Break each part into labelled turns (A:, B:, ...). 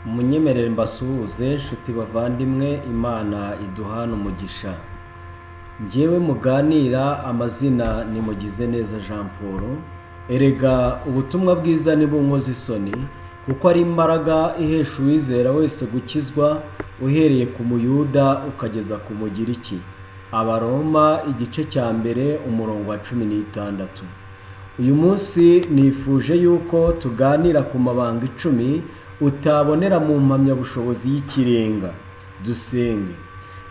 A: Munyemerere mbasuhuze nshuti bavandimwe, Imana iduhane umugisha. Njyewe muganira amazina ni Mugizeneza Jean Paul. Erega ubutumwa bwiza ntibunkoza isoni, kuko ari imbaraga ihesha uwizera wese gukizwa, uhereye ku Muyuda ukageza ku Mugiriki. Abaroma igice cya 1 umurongo wa 16. Uyu munsi nifuje yuko tuganira ku mabanga 10 utabonera mu mpamyabushobozi y'ikirenga. Dusenge.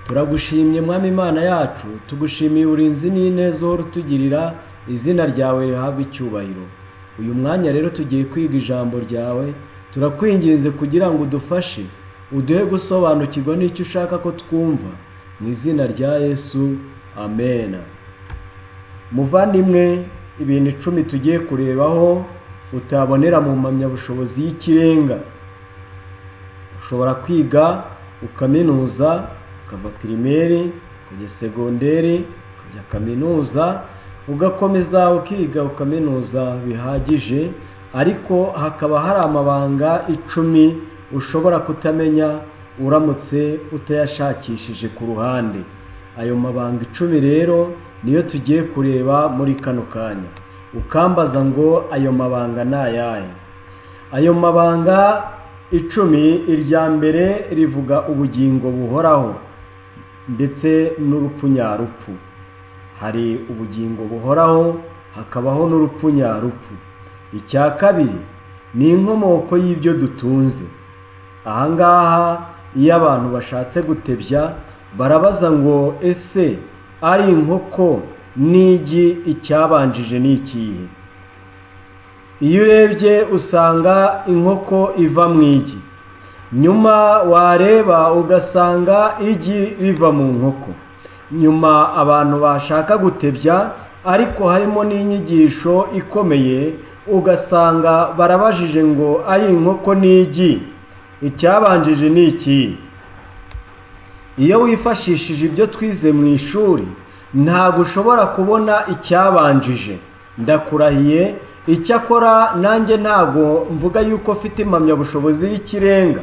A: Turagushimye Mwami Imana yacu, tugushimiye uburinzi n'ineza uhora utugirira, izina ryawe rihabwe icyubahiro. Uyu mwanya rero tugiye kwiga ijambo ryawe, turakwinginze kugira ngo udufashe, uduhe gusobanukirwa n'icyo ushaka ko twumva, mu izina rya Yesu, amena. Muvandimwe, ibintu 10 tugiye kurebaho utabonera mu mpamyabushobozi y'ikirenga. Ushobora kwiga ukaminuza, ukava primaire, ukajya secondaire, ukajya kaminuza, ugakomeza ukiga ukaminuza bihagije, ariko hakaba hari amabanga 10 ushobora kutamenya uramutse utayashakishije ku ruhande. Ayo mabanga 10 rero niyo tugiye kureba muri kano kanya. Ukambaza ngo ayo mabanga ni ayahe? Ayo mabanga 10, irya mbere rivuga ubugingo buhoraho ndetse n'urupfu nyarupfu. Hari ubugingo buhoraho, hakabaho n'urupfu nyarupfu. Icya kabiri ni inkomoko y'ibyo dutunze. Aha ngaha iyo abantu bashatse gutebya barabaza ngo ese ari inkoko n'igi icyabanjije ni ikihe? Iyo urebye usanga inkoko iva mu igi, nyuma wareba ugasanga igi riva mu nkoko. Nyuma abantu bashaka gutebya, ariko harimo n'inyigisho ikomeye, ugasanga barabajije ngo ari inkoko n'igi icyabanjije ni ikihe? Iyo wifashishije ibyo twize mu ishuri ntabwo ushobora kubona icyabanjije, ndakurahiye. Icyakora nanjye ntabwo mvuga yuko mfite impamyabushobozi y'ikirenga,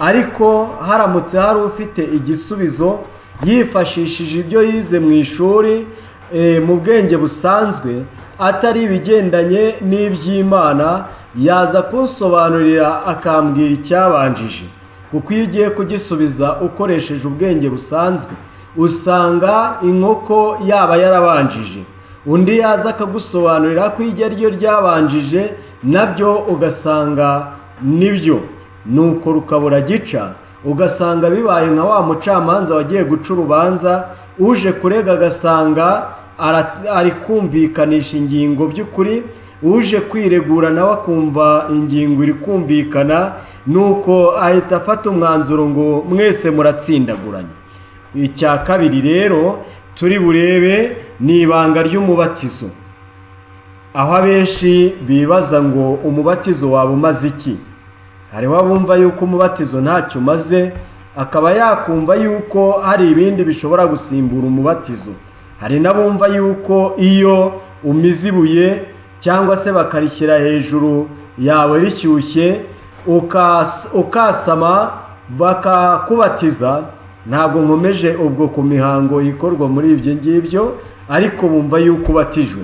A: ariko haramutse hari ufite igisubizo yifashishije ibyo yize mu ishuri mu bwenge busanzwe, atari ibigendanye n'iby'Imana, yaza kunsobanurira akambwira icyabanjije. Kuko iyo ugiye kugisubiza ukoresheje ubwenge busanzwe usanga inkoko yaba yarabanjije, undi yaza akagusobanurira ko igi ari ryo ryabanjije, nabyo ugasanga nibyo. Nuko rukabura gica, ugasanga bibaye nka wa mucamanza wagiye guca urubanza, uje kurega agasanga ari kumvikanisha ingingo by'ukuri, uje kwiregura nawe akumva ingingo iri kumvikana, nuko ahita afata umwanzuro ngo mwese muratsindaguranye. Icya kabiri rero turi burebe ni ibanga ry'umubatizo, aho abenshi bibaza ngo umubatizo waba umaze iki? Hariho abumva yuko umubatizo ntacyo umaze, akaba yakumva yuko hari ibindi bishobora gusimbura umubatizo. Hari n'abumva yuko iyo umize ibuye cyangwa se bakarishyira hejuru yawe rishyushye ukasama bakakubatiza. Ntabwo nkomeje ubwo ku mihango ikorwa muri ibyo ngibyo, ariko bumva yuko ubatijwe.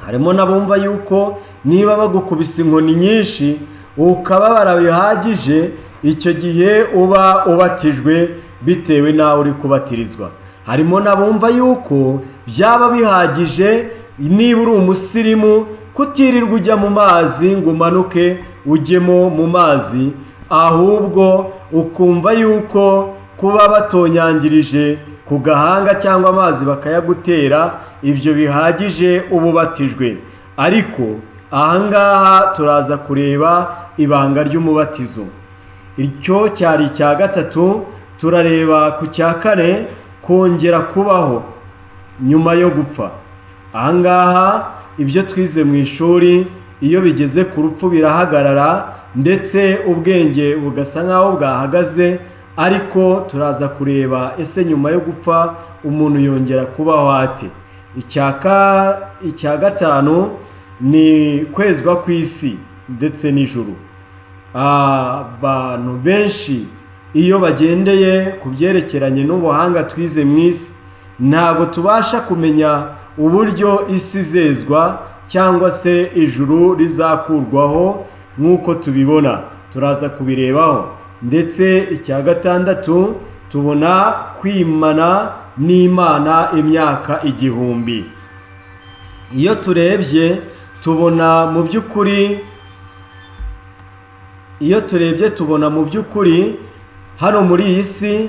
A: Harimo n'abumva yuko niba bagukubise inkoni nyinshi ukababara bihagije, icyo gihe uba ubatijwe bitewe n'aho uri kubatirizwa. Harimo n'abumva yuko byaba bihagije niba uri umusirimu kutirirwa ujya mu mazi ngo umanuke ujyemo mu mazi, ahubwo ukumva yuko kuba batonyangirije ku gahanga cyangwa amazi bakayagutera, ibyo bihagije uba ubatijwe. Ariko ahangaha turaza kureba ibanga ry'umubatizo. Icyo cyari icya gatatu. Turareba ku cya kane, kongera kubaho nyuma yo gupfa. Ahangaha ibyo twize mu ishuri iyo bigeze ku rupfu birahagarara, ndetse ubwenge bugasa nk'aho bwahagaze. Ariko turaza kureba ese nyuma yo gupfa umuntu yongera kubaho ate? Icya gatanu ni kwezwa kw'isi ndetse n'ijuru. Abantu benshi iyo bagendeye ku byerekeranye n'ubuhanga twize mu isi, ntabwo tubasha kumenya uburyo isi izezwa cyangwa se ijuru rizakurwaho nk'uko tubibona, turaza kubirebaho. Ndetse icya gatandatu, tubona kwimana n'Imana imyaka 1000. Iyo turebye tubona mu by'ukuri, iyo turebye tubona mu by'ukuri hano muri iyi si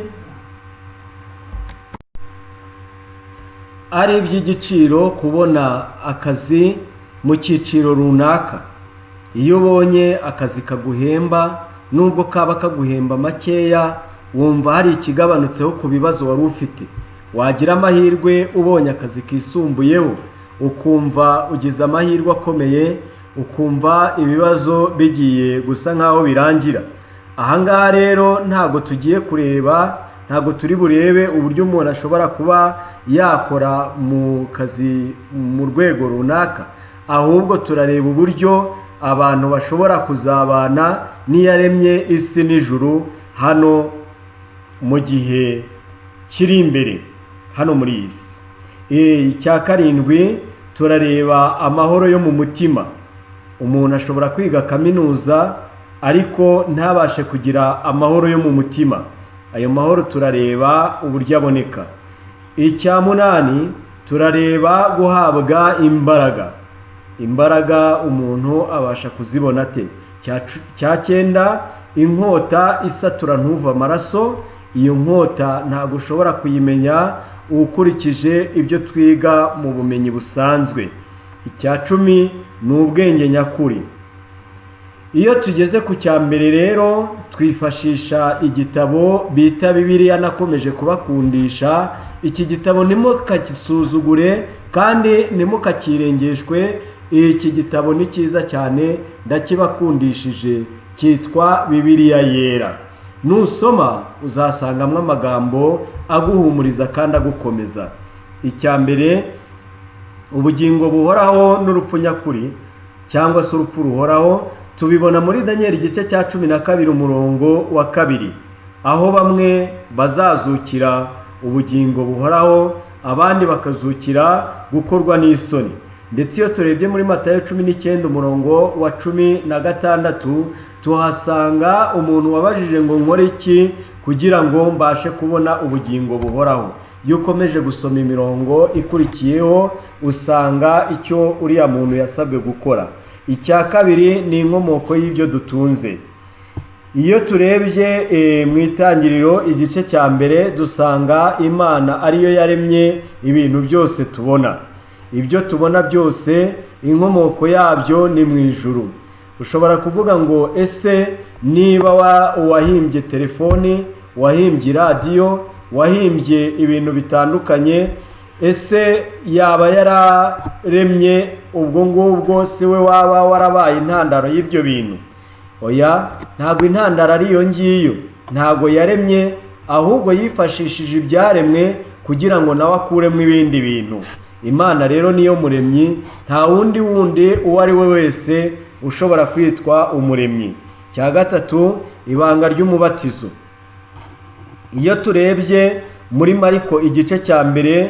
A: ari iby'igiciro kubona akazi mu cyiciro runaka. Iyo ubonye akazi kaguhemba, nubwo kaba kaguhemba makeya, wumva hari ikigabanutseho ku bibazo wari ufite. Wagira amahirwe ubonye akazi kisumbuyeho, ukumva ugize amahirwe akomeye, ukumva ibibazo bigiye gusa nk'aho birangira. Ahangaha rero ntabwo tugiye kureba, ntabwo turi burebe uburyo umuntu ashobora kuba yakora mu kazi mu rwego runaka, ahubwo turareba uburyo abantu bashobora kuzabana n'Iyaremye isi n'ijuru hano mu gihe kiri imbere hano muri iyi si. Icya karindwi, turareba amahoro yo mu mutima. Umuntu ashobora kwiga kaminuza ariko ntabashe kugira amahoro yo mu mutima. Ayo mahoro turareba uburyo aboneka. Icya munani, turareba guhabwa imbaraga. Imbaraga umuntu abasha kuzibona ate? Cya cyenda, inkota isatura ntuve amaraso. Iyo nkota ntabwo ushobora kuyimenya ukurikije ibyo twiga mu bumenyi busanzwe. Icya 10 ni ubwenge nyakuri. Iyo tugeze ku cya mbere rero, twifashisha igitabo bita Bibiliya. Nakomeje kubakundisha iki gitabo, ntimukagisuzugure kandi ntimukakirengeshwe. Iki gitabo ni cyiza cyane, ndakibakundishije, cyitwa Bibiliya Yera. Nusoma uzasangamo amagambo aguhumuriza kandi agukomeza. Icya mbere, ubugingo buhoraho n'urupfu nyakuri cyangwa se urupfu ruhoraho, tubibona muri Daniel igice cya 12 umurongo wa 2, aho bamwe bazazukira ubugingo buhoraho, abandi bakazukira gukorwa n'isoni. Ndetse iyo turebye muri Matayo 19 umurongo wa 16, tuhasanga umuntu wabajije ngo: "Nkore iki kugira ngo mbashe kubona ubugingo buhoraho?" Iyo ukomeje gusoma imirongo ikurikiyeho, usanga icyo uriya muntu yasabwe gukora. Icya kabiri ni inkomoko y'ibyo dutunze. Iyo turebye mu Itangiriro igice cya mbere, dusanga Imana ariyo yaremye ibintu byose tubona. Ibyo tubona byose, inkomoko yabyo ni mu ijuru. Ushobora kuvuga ngo: "Ese niba uwahimbye telefoni, wahimbye iradiyo, wahimbye ibintu bitandukanye, ese yaba yararemye ubwo ngubwo si we waba warabaye intandaro y'ibyo bintu?" Oya, ntabwo intandaro ari iyo ngiyo. Ntabwo yaremye, ahubwo yifashishije ibyaremwe kugira ngo nawe akuremo ibindi bintu. Imana rero niyo muremyi, nta wundi wundi uwo ari we wese ushobora kwitwa umuremyi. Cya gatatu, ibanga ry'umubatizo. Iyo turebye muri Mariko igice cya mbere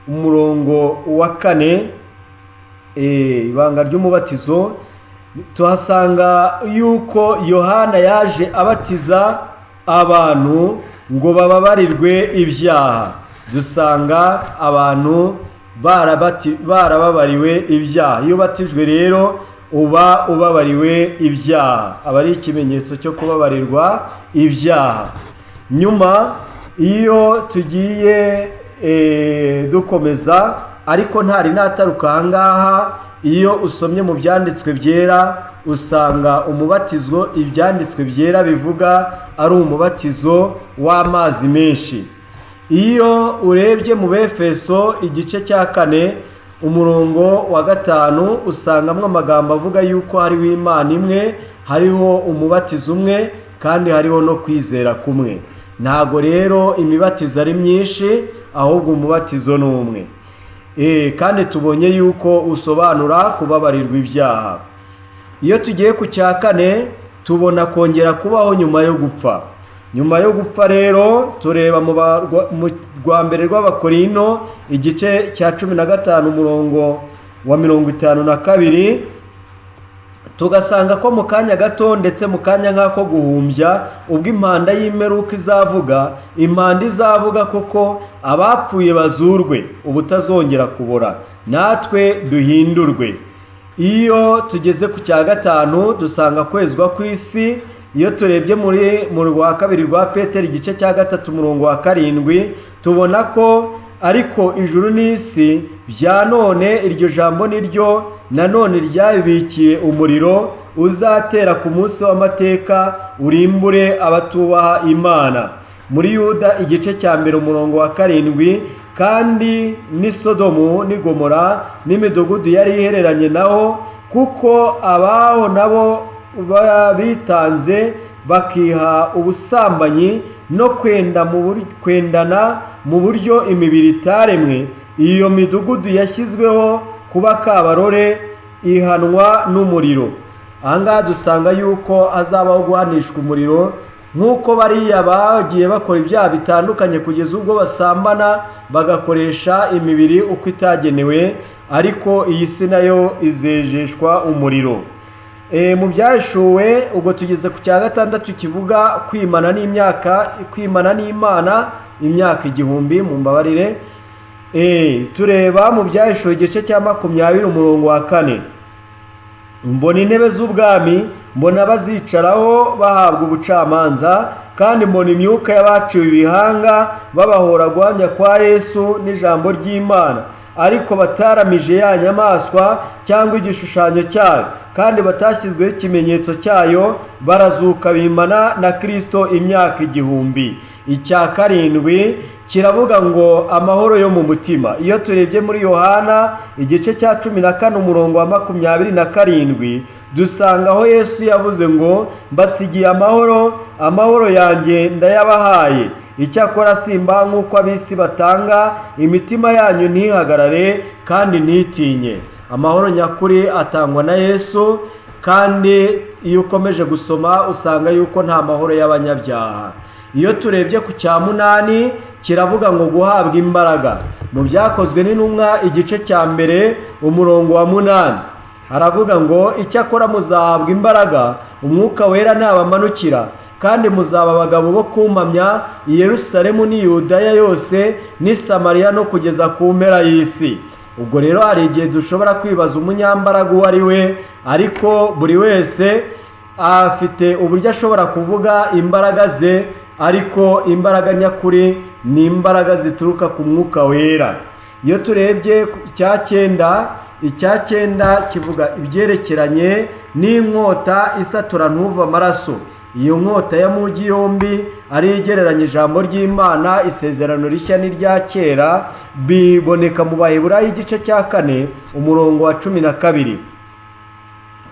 A: umurongo wa 4, ibanga ry'umubatizo, tuhasanga yuko Yohana yaje abatiza abantu ngo bababarirwe ibyaha. Dusanga abantu barababariwe ibyaha. Iyo ubatijwe rero uba ubabariwe ibyaha, aba ari ikimenyetso cyo kubabarirwa ibyaha. Nyuma iyo tugiye dukomeza, ariko ntari nataruka aha ngaha, iyo usomye mu byanditswe byera usanga umubatizo ibyanditswe byera bivuga ari umubatizo w'amazi menshi. Iyo urebye mu Befeso igice cya 4 umurongo wa 5, usangamo amagambo avuga yuko hariho Imana imwe, hariho umubatizo umwe, kandi hariho no kwizera kumwe. Ntabwo rero imibatizo ari myinshi, ahubwo umubatizo ni umwe, kandi tubonye yuko usobanura kubabarirwa ibyaha. Iyo tugiye ku cya kane Tubona kongera kubaho nyuma yo gupfa. Nyuma yo gupfa rero, tureba mu rwa mbere rw'Abakorino, igice cya 15, umurongo wa 52, tugasanga ko mu kanya gato, ndetse mu kanya nk'ako guhumbya, ubwo impanda y'imperuka izavuga, impanda izavuga koko, abapfuye bazurwe ubutazongera kubora, natwe duhindurwe. Iyo tugeze ku cya gatanu, dusanga kwezwa kw'isi. Iyo turebye muri mu rwa kabiri rwa Peteri, igice cya 3, umurongo wa 7, tubona ko ariko ijuru n'isi bya none, iryo jambo ni ryo nanone ryabibikiye umuriro uzatera ku munsi w'amateka, urimbure abatubaha Imana. Muri Yuda, igice cya 1, umurongo wa 7, kandi n'i Sodomu n'i Gomora n'imidugudu yari ihereranye naho, kuko abaho nabo bitanze bakiha ubusambanyi no kwendana mu buryo imibiri itaremwe, iyo midugudu yashyizweho kuba kabarore, ihanwa n'umuriro. Ahangaha dusanga yuko hazabaho guhanishwa umuriro, nk'uko bariya bagiye bakora ibyaha bitandukanye kugeza ubwo basambana, bagakoresha imibiri uko itagenewe, ariko iyi si nayo izejeshwa umuriro. Mu Byahishuwe, ubwo tugeze ku cya gatandatu kivuga kwimana n'imyaka, kwimana n'Imana imyaka 1000, mu mbabarire. Tureba mu Byahishuwe, igice cya 20, umurongo wa 4: "Mbona intebe z'ubwami, mbona bazicaraho bahabwa ubucamanza, kandi mbona imyuka y'abaciwe ibihanga babahora guhamya kwa Yesu n'ijambo ry'Imana, ariko bataramije ya nyamaswa cyangwa igishushanyo cyayo, kandi batashyizweho ikimenyetso cyayo, barazuka bimana na Kirisito imyaka 1000." Icya karindwi kiravuga ngo amahoro yo mu mutima. Iyo turebye muri Yohana, igice cya 14, umurongo wa 27, dusanga aho Yesu yavuze ngo: "Mbasigiye amahoro, amahoro yanjye ndayabahaye, icyakora simba nk'uko ab'isi batanga, imitima yanyu ntihagarare kandi ntitinye." Amahoro nyakuri atangwa na Yesu, kandi iyo ukomeje gusoma usanga yuko nta mahoro y'abanyabyaha. Iyo turebye ku cya munani, kiravuga ngo guhabwa imbaraga. Mu Byakozwe n'Intumwa, igice cya 1, umurongo wa 8, haravuga ngo: "Icyakora muzahabwa imbaraga Umwuka Wera nabamanukira, kandi muzaba abagabo bo kumpamya i Yerusalemu n'i Yudaya yose n'i Samariya no kugeza ku mpera y'isi." Ubwo rero hari igihe dushobora kwibaza umunyambaraga uwo ari we, ariko buri wese afite uburyo ashobora kuvuga imbaraga ze, ariko imbaraga nyakuri ni imbaraga zituruka ku Mwuka Wera. Iyo turebye icya cyenda, icya cyenda kivuga ibyerekeranye n'inkota isatura ntuve amaraso. Iyo nkota ya mugi yombi ari igereranya ijambo ry'Imana, isezerano rishya n'irya kera, biboneka mu Baheburayo, igice cya 4, umurongo wa 12: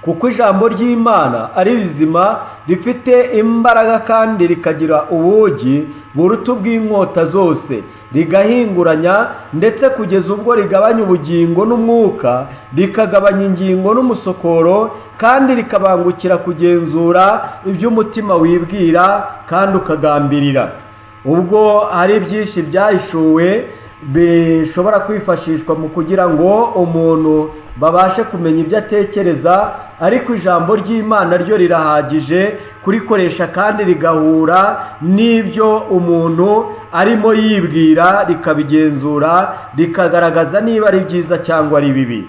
A: "Kuko ijambo ry'Imana ari rizima, rifite imbaraga kandi rikagira ubugi buruta ubw'inkota zose, rigahinguranya ndetse kugeza ubwo rigabanya ubugingo n'umwuka, rikagabanya ingingo n'umusokoro, kandi rikabangukira kugenzura ibyo umutima wibwira kandi ukagambirira." Ubwo hari byinshi byahishuwe bishobora kwifashishwa mu kugira ngo umuntu babashe kumenya ibyo atekereza, ariko ijambo ry'Imana ryo rirahagije kurikoresha, kandi rigahura n'ibyo umuntu arimo yibwira, rikabigenzura, rikagaragaza niba ari byiza cyangwa ari bibi.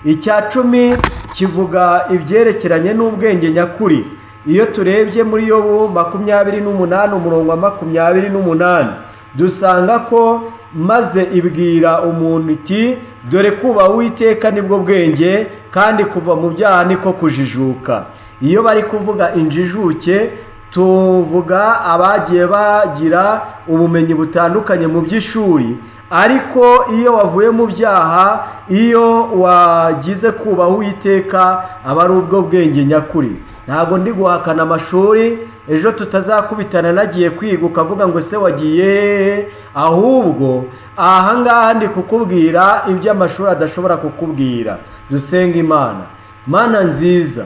A: Icya 10 kivuga ibyerekeranye n'ubwenge nyakuri. Iyo turebye muri Yobu 28, umurongo wa 28, dusanga ko maze ibwira umuntu iti: "Dore kubaha Uwiteka nibwo bwenge, kandi kuva mu byaha niko kujijuka." Iyo bari kuvuga injijuke, tuvuga abagiye bagira ubumenyi butandukanye mu by'ishuri, ariko iyo wavuye mu byaha, iyo wagize kubaha Uwiteka, aba ari ubwo bwenge nyakuri. Ntabwo ndi guhakana amashuri, ejo tutazakubitana nagiye kwiga ukavuga ngo se wagiye hehe? Ahubwo ahangaha ndi kukubwira ibyo amashuri adashobora kukubwira. Dusenga Imana. Mana nziza.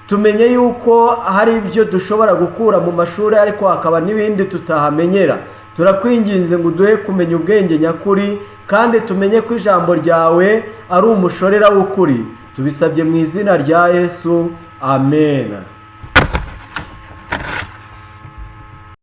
A: Tumenye yuko hari ibyo dushobora gukura mu mashuri, ariko hakaba n'ibindi tutahamenyera. Turakwinginze ngo uduhe kumenya ubwenge nyakuri, kandi tumenye ko ijambo ryawe ari umushorera w'ukuri. Tubisabye mu izina rya Yesu, amen.